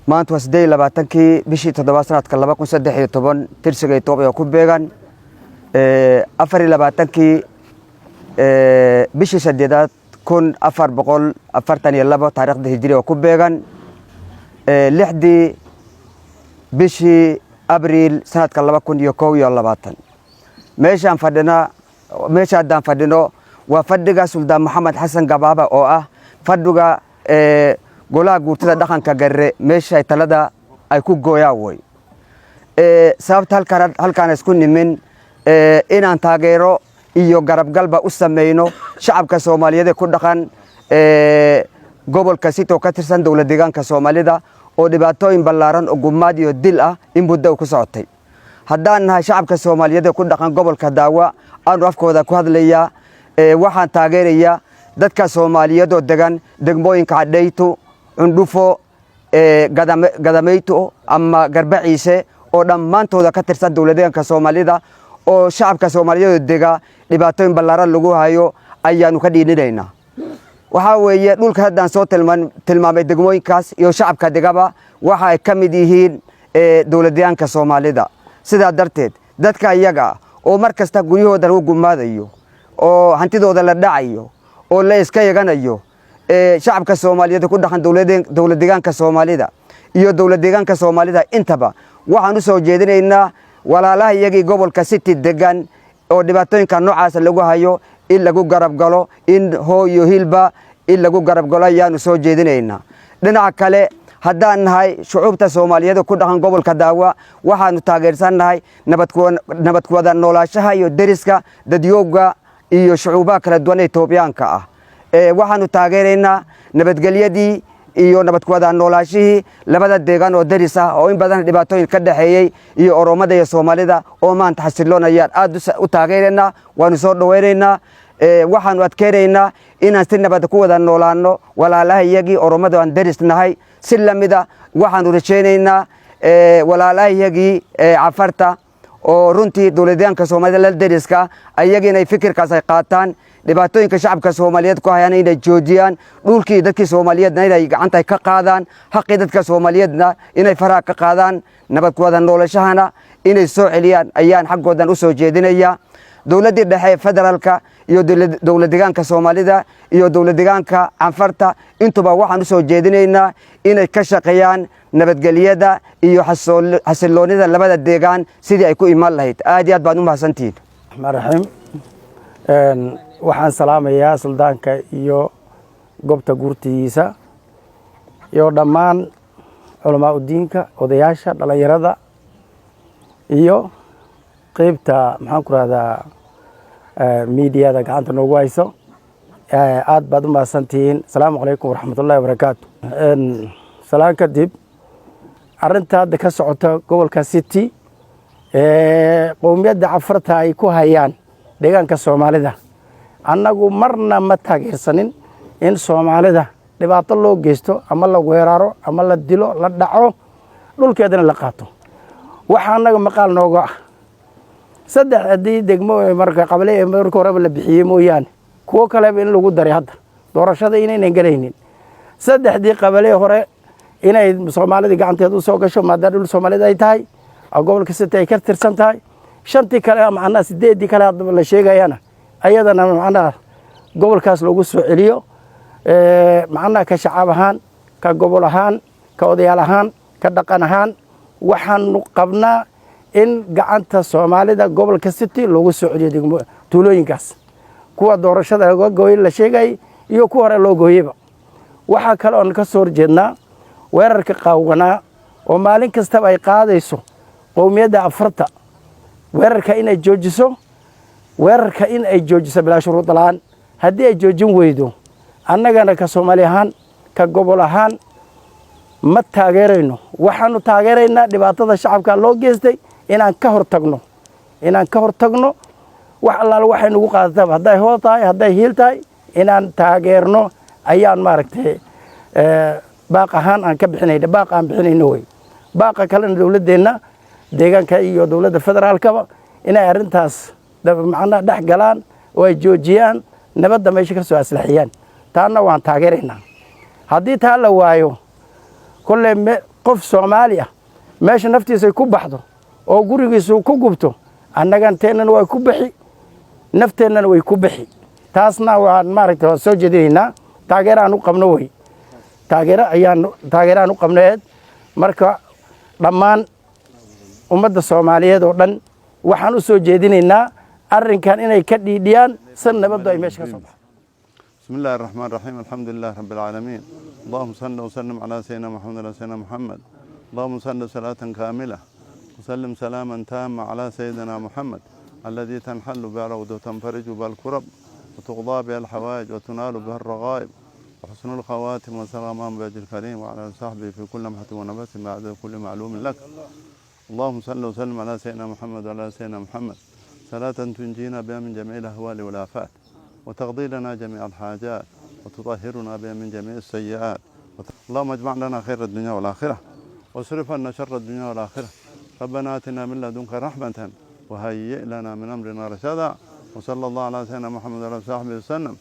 Maanta waa 28-kii bishii toddobaad, sanadka 2013, tirsiga Etoobiya ku beegan 24-kii bishii saddeedaad 1442 taarikhda hijiriga, ku beegan 6dii bishii Abriil sanadka 2021. Meeshaan fadhina, meesha haddaan fadhino, waa fadhiga Suldaan Maxamed Xasan Gabaaba, oo ah fadhiga golaha guurtada dhaqanka Garre, meesha talada ay ku gooyaan wey. Sababta halkaan isku nimin, inaan taageero iyo garabgalba u sameyno shacabka Soomaaliyeed ee ku dhaqan gobolka Sito, ka tirsan dowlad deegaanka Soomaalida, oo dhibaatooyin ballaaran oo gumaad iyo dil ah in muddo ku socotay. Haddaan nahay shacabka Soomaaliyeed ee ku dhaqan gobolka Daawa, aanu afkooda ku hadlayaa, waxaan taageerayaa dadka Soomaaliyeed oo degan degmooyinka Cadhaytu, Cundhufo, Gadameyto ama Garbaciise, oo dhammaantooda ka tirsan dowlad deegaanka Soomaalida, oo shacabka Soomaaliyeed oo dega dhibaatooyin ballaaran lagu hayo ayaanu ka dhiininaynaa. Waxaa weeye, dhulka haddaan soo tilmaamay, degmooyinkaas iyo shacabka degaba, waxa ay ka mid yihiin dowlad deegaanka Soomaalida. Sidaa darteed, dadka iyaga oo mar kasta guryahooda lagu gumaadayo, oo hantidooda la dhacayo, oo la iska yaganayo, shacabka Soomaaliyeed ku dhaqan dowlad deegaanka Soomaalida iyo dowlad deegaanka Soomaalida intaba, waxaan u soo jeedinaynaa walaalaha iyagii gobolka City degan oo dhibaatooyinka noocaasa lagu hayo in lagu garab galo, in hoo iyo hilba in lagu garab galo ayaanu soo jeedinaynaa. Dhinaca kale, haddaan nahay shucuubta Soomaaliyeed ku dhaqan gobolka Daawa, waxaanu taageersannahay nabad kuwada noolaashaha iyo deriska dadyooga iyo shucuubaha kala duwan ee Etoobiyaanka ah. Waxaanu taageeraynaa nabadgelyadii iyo nabad kuwada noolaashihii labada deegaan oo deris ah, oo in badan dhibaatooyin ka dhexeeyey, iyo Oromada iyo Soomaalida oo maanta xasiloonayaan aad u taageeraynaa, waanu soo dhawaynaynaa. Waxaanu adkeynaynaa inaan si nabad ku wada noolaano walaalaha iyagii Oromada aan deris nahay. Si lamida waxaanu rajaynaynaa walaalaha iyagii Cafarta, oo runtii dowladyaanka Soomaalida la deriska, ayagii inay fikirkaas ay qaataan, dhibaatooyinka shacabka Soomaaliyeed ku hayaan inay joojiyaan, dhulkii dadkii Soomaaliyeedna inay gacanta ka qaadaan, xaqii dadka Soomaaliyeedna inay faraha ka qaadaan, nabad ku wada noolashahana inay soo celiyaan ayaan xaggoodan u soo jeedinaya. Dowladdii dhexe federaalka iyo dowlad deegaanka Soomaalida iyo dowlad deegaanka Canfarta intuba waxaan u soo jeedinaynaa inay ka shaqeeyaan nabadgelyada iyo xasiloonida labada deegaan sidii ay ku imaan lahayd. Aad iyo aad baad u mahadsantihiin. Raxmaan raxiim. Waxaan salaamayaa suldaanka iyo goobta guurtigiisa iyo dhammaan culamaa udiinka, odayaasha, dhalinyarada iyo qeybta, maxaan ku rahdaa, miidiyada gacanta noogu hayso. Aad baad u mahadsantihiin. Asalaamu calaykum waraxmatullahi wabarakaatu. Salaan kadib, arrinta hadda ka socota gobolka City, qowmiyadda Cafarta ay ku hayaan deegaanka Soomaalida, annagu marna ma taageersanin in Soomaalida dhibaato loo geysto ama la weeraro ama la dilo, la dhaco, dhulkeedana la qaato. Waxa annaga maqaal nooga ah, saddex haddii degmo marka qabale marka horeba la bixiyey mooyaane, kuwo kaleba in lagu daray hadda doorashada inaynan gelaynin, saddexdii qabale hore inay Soomaalida gacanteed u soo gasho, maadaama dhul Soomaalida ay tahay oo gobolka City ay ka tirsan tahay. Shantii kale, macnaha sideeddii kale hadda la sheegayana, ayadana macnaha gobolkaas loogu soo celiyo. Macnaha ka shacab ahaan, ka gobol ahaan, ka odayaal ahaan, ka dhaqan ahaan, waxaanu qabnaa in gacanta Soomaalida gobolka City loogu soo celiyo degmo tuulooyinkaas, kuwa doorashada laga gooyey la sheegay iyo kuwa hore loo gooyeyba. Waxaa kale oon ka soo horjeednaa weerarka qaawanaa oo maalin kastaba ay qaadayso qowmiyadda Afarta. Weerarka inay joojiso, weerarka in ay joojiso bilaa shuruud la'aan. Haddii ay joojin weydo, annagana ka Soomaali ahaan, ka gobol ahaan, ma taageerayno. Waxaanu taageeraynaa dhibaatada shacabka loo geystay inaan ka hor tagno, inaan ka hor tagno. Wax allaala waxay nagu qaadataba, hadday hoo tahay, hadday hiil tahay, inaan taageerno ayaan, maaragtay, baaq ahaan aan ka bixinayna, baaq aan bixinayno wey. Baaqa kalena, dowladdeenna deegaanka iyo dowladda federaalkaba inay arrintaas macnaha dhex galaan oo ay joojiyaan, nabadda meesha ka soo aslaxiyaan, taana waan taageeraynaa. Haddii taa la waayo, kolley qof Soomaali ah meesha naftiisay ku baxdo oo gurigiisu ku gubto, annagan teennana way ku bixi, nafteennana way ku bixi. Taasna waan maaragtay waan soo jeedinaynaa. Taageeraan u qabno wey, taageero ayaan taageeraan u qabneed. Marka dhammaan ummadda Soomaaliyeed oo dhan waxaan u soo jeedinaynaa arrinkan inay ka dhiidhiyaan si nabaddu ay meesha ka soo baxdo. بسم الله الرحمن الرحيم، الحمد لله رب العالمين، اللهم صل وسلم على سيدنا محمد وعلى سيدنا محمد. اللهم صل صلاة كاملة وسلم سلاما تاما على سيدنا محمد الذي تنحل بها العقد وتنفرج بها الكرب وتقضى بها الحوائج وتنال بها الرغائب وحسن الخواتم وسلام بوجه الكريم وعلى صحبه في كل لمحة ونفس بعدد كل معلوم لك. اللهم صل وسلم على سيدنا محمد وعلى سيدنا محمد صلاة تنجينا بها من جميع الأهوال والآفات، وتقضي لنا جميع الحاجات، وتطهرنا بها من جميع السيئات. اللهم اجمع لنا خير الدنيا والآخرة واصرف عنا شر الدنيا والآخرة. ربنا آتنا من لدنك رحمة وهيئ لنا من أمرنا رشدا. وصلى الله على سيدنا محمد وعلى صحبه وسلم.